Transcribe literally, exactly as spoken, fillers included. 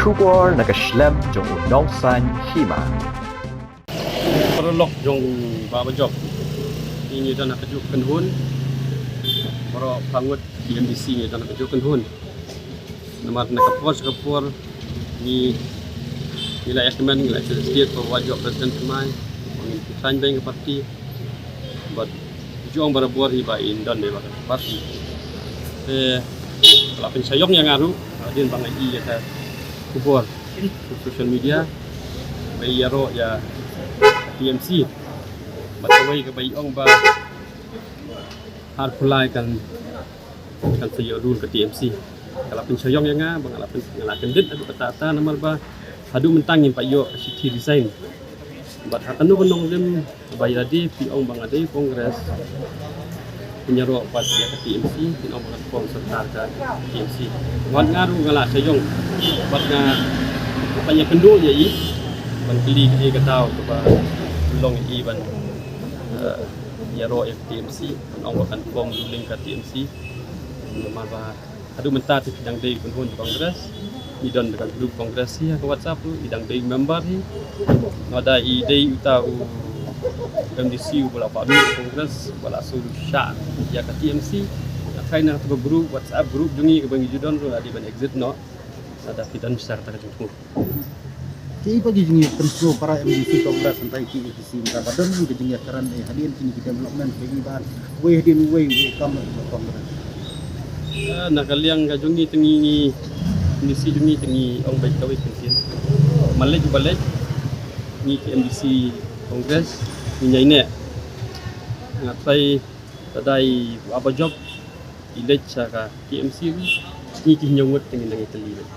Khubor na ka shlem jong u Nongsaiñ Hima. Paralok jong Bah Bajop. Ngi don ha kajuh kynhun. Baroh phangut ki M D C ngi don ha kajuh kynhun. Namar na ka por sha ka por ngi, ngi la ïa kmen, ngi la ïa state ba Bah Bajop president thymmai. Ngin pynshai beiñ ka party. Bad ju ong barabor hi ba in don ne ba ka party. Te la pynshai ïong ïa nga ruh hadien ba nga ïohi ïa ka khubor social media ba ïaroh ïa T M C. Bad kawei kaba ïa ong ba har pulai kan, kan sa ïoh rule ka T M C. Ka la pynshai ïong ïa nga ba nga la pyn, nga la kyndit haduh katta katta namar ba haduh mynta ngim pat ïoh ka shithi resign. Bad ha kano kano lim ba ïa dei phi ong ba nga dei Congress, pynïaroh pat ïa ka T M C, phi ong ba nga form sorkar ka T M C. Wat nga ruh nga la shai ïong. Bad nga pat ïa kynduh ïa i ban kylli kaei ka daw kaba long ïa i ban, eh, ïaroh ïa ka T M C, phi ong ba kan form ruling ka T M C. Namar ba haduh mynta te phi dang dei kynhun Congress. I don da ka group Congress hi ha ka WhatsApp ruh, i dang dei member hi. Lada i dei uta u M D C uba la pynmih Congress, uba la shu shah ïa ka T M C. Nga tharai na kata ka group WhatsApp group jong ngi kaba ngi ju don ruh la dei ban exit noh. Lada phi don shisha kata ka jingthmu. Te i ba ki jingïapynsngew para M D C Congress hangtai ki A P C mynta ba don ki jingïakren eh hadien kine ki development ba i ba wei hadien wei wei kam Congress. Ah, na ka liang ka jong ngi te ngi, ngi M D C jong ngi te ngi ong beit kawei kyntien. Malej ba lej ngi ki M D C Congress ngi ñiaineh. Nga tharai lada i Bah Bajop i leit sha ka T M C ruh ngi ki hynñiew ngut te ngi nang ïatylli beit.